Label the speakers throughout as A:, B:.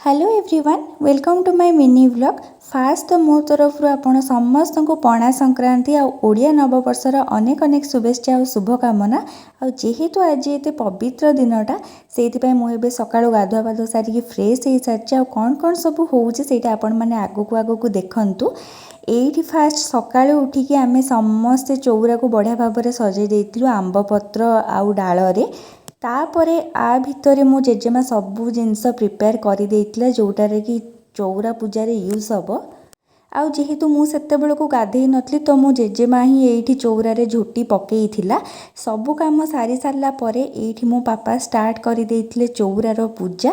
A: Hello everyone, welcome to my mini vlog. First ତ ମୋ ତରଫରୁ ଆପଣ ସମସ୍ତଙ୍କୁ ପଣା ସଂକ୍ରାନ୍ତି ଆଉ ଓଡ଼ିଆ ନବବର୍ଷର ଅନେକ ଅନେକ ଶୁଭେଚ୍ଛା ଆଉ ଶୁଭକାମନା। ଆଉ ଯେହେତୁ ଆଜି ଏତେ ପବିତ୍ର ଦିନଟା, ସେଇଥିପାଇଁ ମୁଁ ଏବେ ସକାଳୁ ଗାଧୁଆ ପାଧୁଆ ସାରିକି ଫ୍ରେଶ୍ ହେଇସାରିଛି। ଆଉ କ'ଣ କ'ଣ ସବୁ ହେଉଛି, ସେଇଟା ଆପଣମାନେ ଆଗକୁ ଆଗକୁ ଦେଖନ୍ତୁ। ଏଇଠି ଫାଷ୍ଟ ସକାଳୁ ଉଠିକି ଆମେ ସମସ୍ତେ ଚଉରାକୁ ବଢ଼ିଆ ଭାବରେ ସଜେଇ ଦେଇଥିଲୁ ଆମ୍ବ ପତ୍ର ଆଉ ଡାଳରେ। ତାପରେ ଆ ଭିତରେ ମୋ ଜେଜେମା ସବୁ ଜିନିଷ ପ୍ରିପେୟାର କରିଦେଇଥିଲା, ଯେଉଁଟାରେ କି ଚଉରା ପୂଜାରେ ୟୁଜ୍ ହେବ। ଆଉ ଯେହେତୁ ମୁଁ ସେତେବେଳକୁ ଗାଧେଇ ନଥିଲି, ତ ମୋ ଜେଜେମା ହିଁ ଏଇଠି ଚଉରାରେ ଝୋଟି ପକେଇଥିଲା। ସବୁ କାମ ସାରି ସାରିଲା ପରେ ଏଇଠି ମୋ ପାପା ଷ୍ଟାର୍ଟ କରିଦେଇଥିଲେ ଚଉରାର ପୂଜା।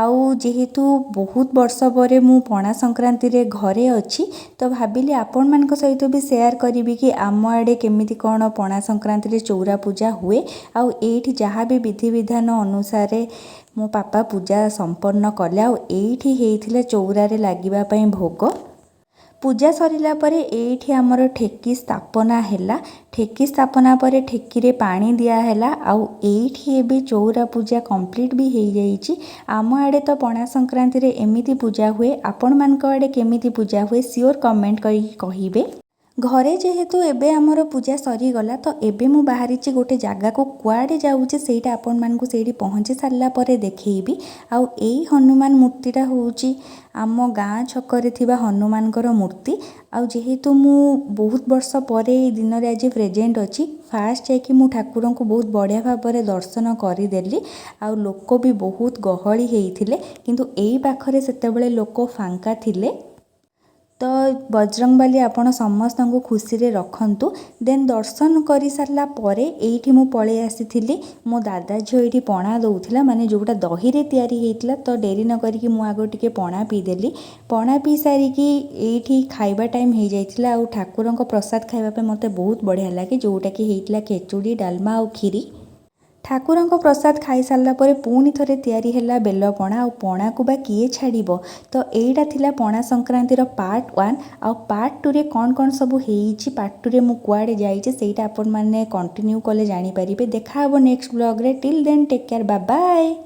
A: ଆଉ ଯେହେତୁ ବହୁତ ବର୍ଷ ପରେ ମୁଁ ପଣା ସଂକ୍ରାନ୍ତିରେ ଘରେ ଅଛି, ତ ଭାବିଲି ଆପଣମାନଙ୍କ ସହିତ ବି ସେୟାର କରିବି କି ଆମ ଆଡ଼େ କେମିତି କ'ଣ ପଣା ସଂକ୍ରାନ୍ତିରେ ଚଉରା ପୂଜା ହୁଏ। ଆଉ ଏଇଠି ଯାହା ବି ବିଧିବିଧାନ ଅନୁସାରେ ମୋ ପାପା ପୂଜା ସମ୍ପନ୍ନ କଲେ। ଆଉ ଏଇଠି ହେଇଥିଲା ଚଉରାରେ ଲାଗିବା ପାଇଁ ଭୋଗ। ପୂଜା ସରିଲା ପରେ ଏଇଠି ଆମର ଠେକି ସ୍ଥାପନା ହେଲା। ଠେକି ସ୍ଥାପନା ପରେ ଠେକିରେ ପାଣି ଦିଆହେଲା। ଆଉ ଏଇଠି ଏବେ ଚଉରା ପୂଜା କମ୍ପ୍ଲିଟ୍ ବି ହେଇଯାଇଛି। ଆମ ଆଡ଼େ ତ ପଣା ସଂକ୍ରାନ୍ତିରେ ଏମିତି ପୂଜା ହୁଏ। ଆପଣମାନଙ୍କ ଆଡ଼େ କେମିତି ପୂଜା ହୁଏ, ସିଓର କମେଣ୍ଟ କରିକି କହିବେ। ଘରେ ଯେହେତୁ ଏବେ ଆମର ପୂଜା ସରିଗଲା, ତ ଏବେ ମୁଁ ବାହାରିଛି ଗୋଟେ ଜାଗାକୁ। କୁଆଡ଼େ ଯାଉଛି, ସେଇଟା ଆପଣମାନଙ୍କୁ ସେଇଠି ପହଞ୍ଚି ସାରିଲା ପରେ ଦେଖେଇବି। ଆଉ ଏଇ ହନୁମାନ ମୂର୍ତ୍ତିଟା ହେଉଛି ଆମ ଗାଁ ଛକରେ ଥିବା ହନୁମାନଙ୍କର ମୂର୍ତ୍ତି। ଆଉ ଯେହେତୁ ମୁଁ ବହୁତ ବର୍ଷ ପରେ ଏଇ ଦିନରେ ଆଜି ପ୍ରେଜେଣ୍ଟ ଅଛି, ଫାଷ୍ଟ ଯାଇକି ମୁଁ ଠାକୁରଙ୍କୁ ବହୁତ ବଢ଼ିଆ ଭାବରେ ଦର୍ଶନ କରିଦେଲି। ଆଉ ଲୋକ ବି ବହୁତ ଗହଳି ହେଇଥିଲେ, କିନ୍ତୁ ଏଇ ପାଖରେ ସେତେବେଳେ ଲୋକ ଫାଙ୍କା ଥିଲେ। ତ ବଜରଙ୍ଗବାଲି ଆପଣ ସମସ୍ତଙ୍କୁ ଖୁସିରେ ରଖନ୍ତୁ। ଦେନ୍ ଦର୍ଶନ କରିସାରିଲା ପରେ ଏଇଠି ମୁଁ ପଳେଇ ଆସିଥିଲି। ମୋ ଦାଦା ଝିଅ ଏଇଠି ପଣା ଦେଉଥିଲା, ମାନେ ଯେଉଁଟା ଦହିରେ ତିଆରି ହେଇଥିଲା। ତ ଡେରି ନ କରିକି ମୁଁ ଆଗ ଟିକେ ପଣା ପିଇଦେଲି। ପଣା ପିଇ ସାରିକି ଏଇଠି ଖାଇବା ଟାଇମ୍ ହେଇଯାଇଥିଲା। ଆଉ ଠାକୁରଙ୍କ ପ୍ରସାଦ ଖାଇବା ପାଇଁ ମୋତେ ବହୁତ ବଢ଼ିଆ ଲାଗେ, ଯେଉଁଟାକି ହେଇଥିଲା ଖେଚୁଡ଼ି, ଡାଲମା ଆଉ କ୍ଷୀରି। ଠାକୁରଙ୍କ ପ୍ରସାଦ ଖାଇସାରିଲା ପରେ ପୁଣି ଥରେ ତିଆରି ହେଲା ବେଲପଣା। ଆଉ ପଣାକୁ ବା କିଏ ଛାଡ଼ିବ? ତ ଏଇଟା ଥିଲା ପଣା ସଂକ୍ରାନ୍ତିର ପାର୍ଟ ୱାନ୍। ଆଉ ପାର୍ଟ ଟୁରେ କ'ଣ କ'ଣ ସବୁ ହେଇଛି, ପାର୍ଟ ଟୁରେ ମୁଁ କୁଆଡ଼େ ଯାଇଛି, ସେଇଟା ଆପଣମାନେ କଣ୍ଟିନ୍ୟୁ କଲେ ଜାଣିପାରିବେ। ଦେଖା ହେବ next ବ୍ଲଗ୍ରେ। Till then, take care, bye bye.